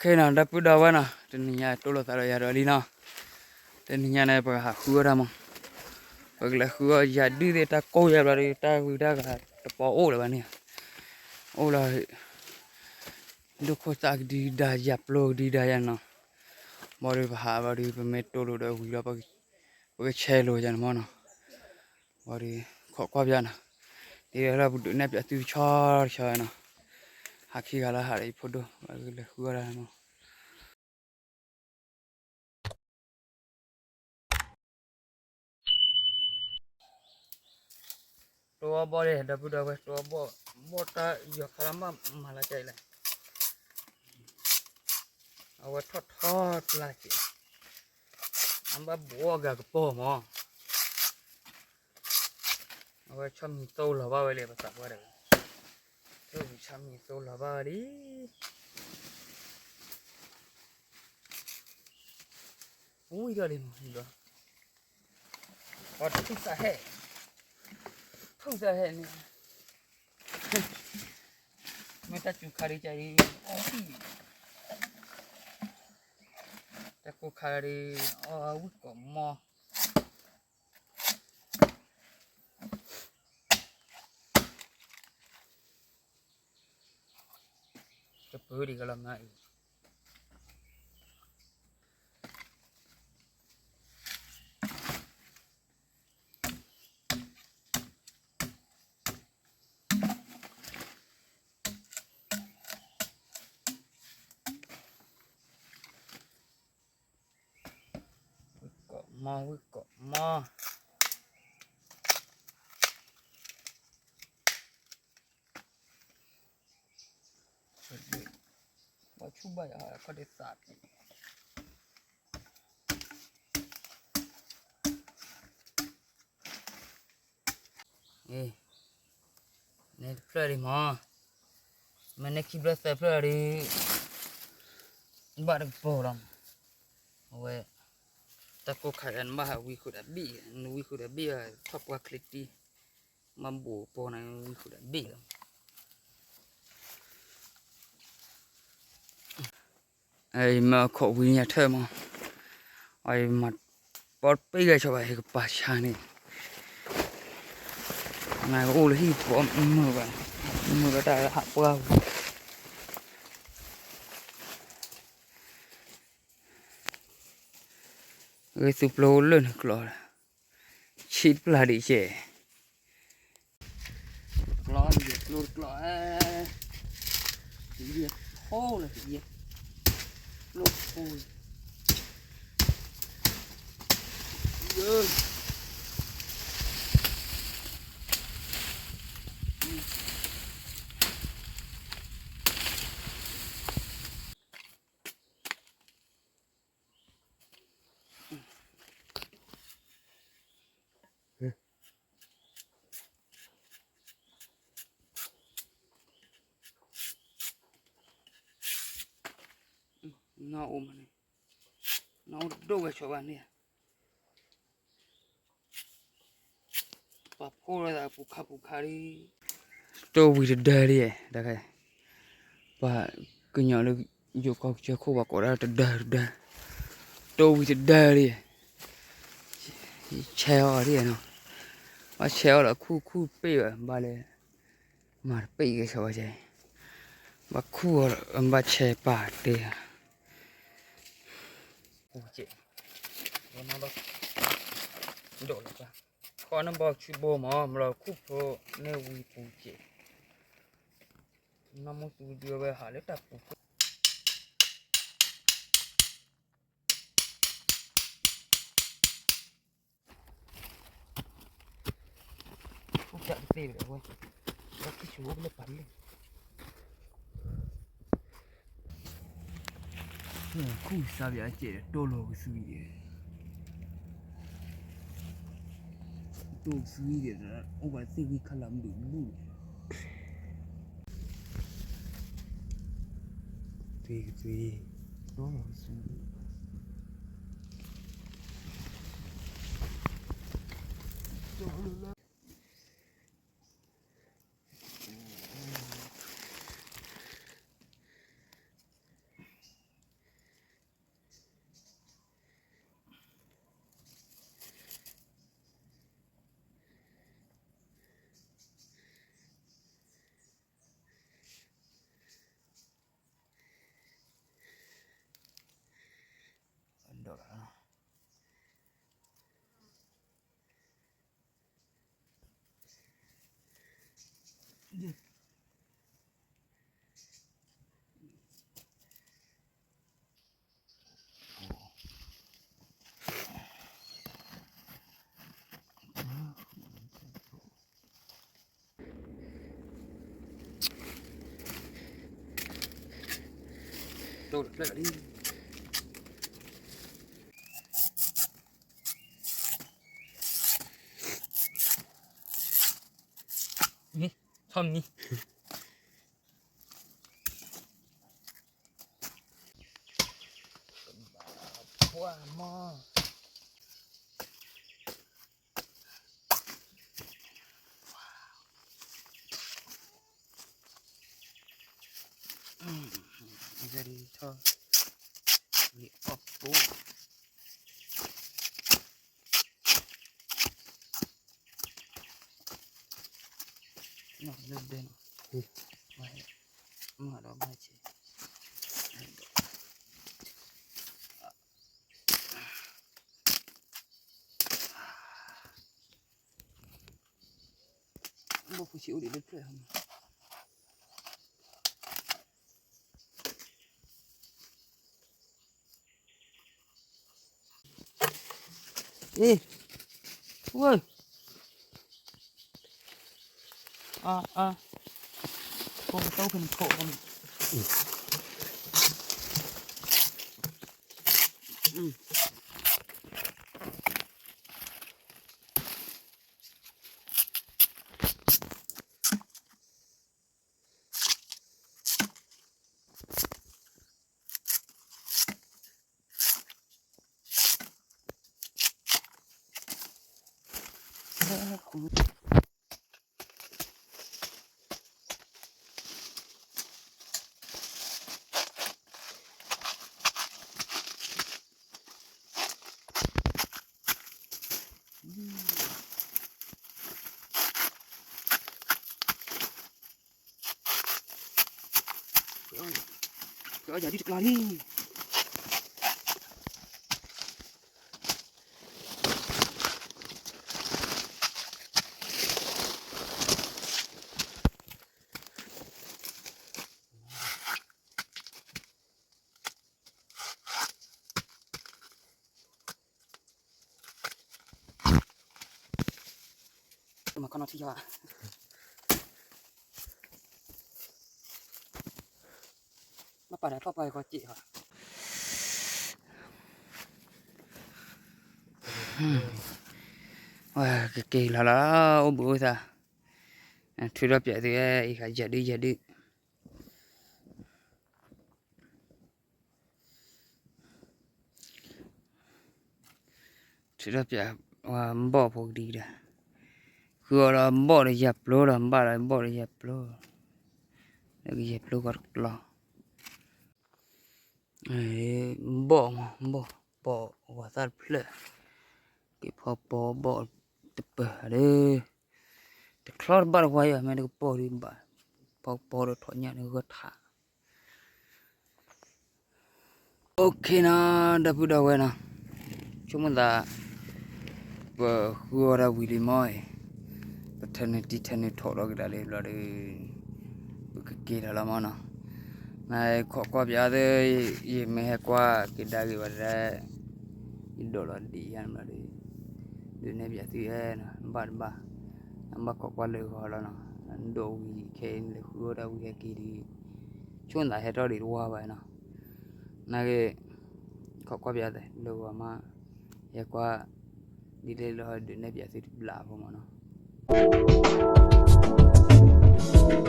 ခဲနီၤ ဒီပုၢ်ဒီဝဲၢ်နီၤ, တနံၤညါတိၢ်လိာ်သးဒီးယၤဒီးလံနီၤ, တနံၤညါန့ၣ် ပကဟးဃုအီၣ်တၢ်မး, ပကလဲၤဃုအီၣ်ယၤဒုးသ့ၣ်တၢ်ကိၢ်ယၤဘျီဒီး တၢ်ဂုၤတၢ်ဂၤတပီအိၣ်လၢၤဘၣ်န့ၣ်, အိၣ်လီၤ ဒိၣ်ခိၣ်သၣ်ကဒံဒါယၤ ပျိကဒံဒါယၤနီၤ, ဘၣ်ဒီးပဟးဘၣ်ဒီး ပမ့ၢ်တိၢ်လိာ်ဒီးဝံၤဒီး ပကဆဲးလိာ်ယၤန့ၣ်မးနီၤ, ဘၣ်ဒီး ခိးကွၢ်ပၠးနီၤ, ဒ်လၢပဒုးနဲၣ်ပၠးသုတဆီတဆီနီၤ, ဟးခံဂၤလၢဟးဒီးယဖိဒိၣ် ပကလဲၤဃုအီၣ်တၢ်မး တိအီၣ်ဘီၣ်န့ၣ် ဒီပုၢ်ဒီဝဲၢ် တိအီၣ်ဘီၣ်, ဘီၣ်တၢ်ယီၤခါလၢမၤမၤလၢကလဲၣ်, အဝဲထီၣ်ထီၣ်ပျၢ်က့ၤ, အဘၣ်ဘှီဂၤကပီၤမး, အဝဲဆီမံၤသိလီၤဘၣ်ဝဲလံ ပသးပှၢ်တဂၤ, ဆီမံၤသိလီၤဘၣ်ဝဲလံ ဝံၤဒီးလံမး, အီၤထူၣ်သးဟဲ, ထူၣ်သးဟဲန့ၣ်, မ့ၢ်တၢ်စူၤခါဒ်ကအံၤ, အီၣ်, တၢ်ကိၢ်ခါဒ်, အီၣ်ဝံၣ်ကိးမီၢ်, ကပၢဒံးကလီၤမးအံၤ, ဝံၣ်ကိးမီၢ် ဝံၣ်ကိးမီၢ်, ဘီၣ်ဆူၣ်ဘၣ်ယၤ ခီၣ်ဒသးပံၤ န့ၣ်တဖျၢၣ်လံမး, မ့ၢ်န့ၢ်ခံဖျၢၣ်သၢဖျၢၣ်ဒီး ဘၣ်တကပီၤလီၤမး, အဝဲ တၢ်ကိၢ်ခါအံၤနဘၣ်ဟးဝံဃုာ်ဒီးဘ့ၣ်, နဝံဃုာ်ဒီးဘ့ၣ်ဘၣ် ထီၣ်ပှၢ်ချ့တံၢ်, မ့ၢ်ဘူးကပီၤန့ၣ် ဝံဃုာ်ဒီးဘ့ၣ်လီၤ. ယမ့ၢ်ခိးဝံညါထၢၣ်မး, အမၤပီၣ်ပ့ၢ်ဂဲၤဆီဘၣ် ယကပာ်ဆါန့ၣ်, နကအိၣ်လၢဟံၣ်ပီၣ်မုာ်ဘၣ်, မုာ်ဘၣ်တၢ်ဟးပှၢ်ဝံၤ, ဂ့ၤသူၣ်ပျိလၢနကျီ, ဆံးပျၢ်ဒံးကဲ, ကျီ, ကျီ, ယဲၢ်, ယဲၢ်, ယဲၢ်, ယဲၢ်, ná ômane, ná ôdôgachobane, ပှၤဖိလၢသးပူၤခါပူၤခါလံ, တိၢ်ဝံၤတဒၢလံ, တခါ, ပှၤကညီလၢယိၤကီၢ်ကစၢၢ်ခိၣ် ပှၤကိးဒၣ်တဒၢတဒၢ, တိၢ်ဝံၤတဒၢလံ, ဆဲးအီၤဒ်နီၤ, ဘၣ်ဆဲးအီၤလီၤ ခူၣ်ခူၣ်ပ့ၢ်ဘၣ် ဘၣ်လဲၣ်, မၤတပ့ၢ်ကဲဆိဘၣ်ကဲ, ဘၣ်ခူၣ်အီၤ ဘၣ်ဆဲးပာ်တ့ၢ်ဧါ, ပူၤကဲ, ဒိၣ်လီၤ, ခီနဘီဆူဘိမး မလီၤခူၣ်ဖိန့ၢ်ဝံၤပူၤကဲ, နီၢ်မူသူဒုးဝဲဟးလၢတၢ်ပူၤခိၣ် အိၣ်တၢ်တသ့ဒီးဝဲ, ဝဲခံဆူၣ်အိၣ်လၢပာ်လၢ ခူၣ်စါဘၣ်အကဲးဒီး တိၢ်လီၤကသွံဒီး, တိၢ်ကသွံဒီး အိၣ်ဘၣ်သ့ၣ်ဂံၢ်ခါလၢမုၢ်ဒိၣ်မုၢ်, သွံကသွံ, တိၢ်လီၤကသွံ, တိၢ်လီၤ ထီၣ်မံ ဘၣ်ဖုဆံအိၣ်ဒံးလၢဖျၢၣ်ဟီမး အ့ ဝဲ အါ အါ ပကတီၢ်ဖဲန့ၣ်ခိၣ် ကဲအီၣ်ယၤဒ်တကျါလံ မၤခီနီထံယီၤ ဘၣ်ပာ်ဒီးထီၣ်ပှၢ်ကီၢ်စ့ၢ်ဟီ ဝဲကက့ၤလီၤလီၤ အိၣ်ဘှံးအိၣ်သး ထုးထီၣ်ပၠးသုဝဲ အံၤဃာ်ယဲၢ်ဒုယဲၢ်ဒု ထုးထီၣ်ပၠး ဝဲဘီၣ်ဖိကဒံကဒါ ဃုအီၤဒီးဘီၣ်ဒီးယၤပျိဒီး ဘၣ်ဒီးဘီၣ်ဒီးယၤပျိ လၢကယဲၢ်ပျိကီၢ်တကျီ ဘီၣ်မး ဘီၣ် ပီၢ်ဝဲသၣ်တဖျၢၣ် က့ၤဖီပီၢ်ဘီၣ်တပၢၢ်ဒီး တချီတဘၣ်တဝါယၤ မ့ၢ်တကပီၢ်ဒုးဘၣ် ဖီပီၢ်ဒီးထီၣ်ညၣ်န့ၣ်ဂၢၢ်ထး OK နီၤ ဒီပုၢ်ဒီဝဲၢ်နီၤ ဆိကမိၣ်သး ပဃုအီၣ်ဒၣ်ဝံၤလံမီၢ်အံၤ ပထၢနုာ်တံၢ်ထၢနုာ်ထီၣ်ထီၣ်ကဒါလံဘျီဒီး ပကက့ၤလီၤလီၤမီၢ်နီၤ နခိးကွၢ်ပၠးသု ယမ့ၢ်ဟဲကွၢ်က့ၤဒါဂ့ၤဘၣ်ဒၣ် ယဒိးလီၤဒံးယၤန့ၣ်ဘျီဒီး ဒုးနဲၣ်ပၠးသုအဲၣ်နီၤ ဘၣ်တဘၣ် နဘၣ်ခိးကွၢ်လၢဂီၤလီၤနီၤ နဒိးဝံၤခဲအံၤန့ၣ် လဲၤဃုအီၣ်ဒၣ်ဝံၤဟဲက့ၤဒီး ဆိကမိၣ်သးဟဲထီၣ်ဒံးတဝါဘၣ်နီၤ နာ်က့ ခိးကွၢ်ပၠးသု လၢဂီၤမး ဟဲကွၢ် ဒ်လဲၣ်လၢဟီဒုးနဲၣ်ပၠးသုတဘျီဖိမီၢ်နီၤ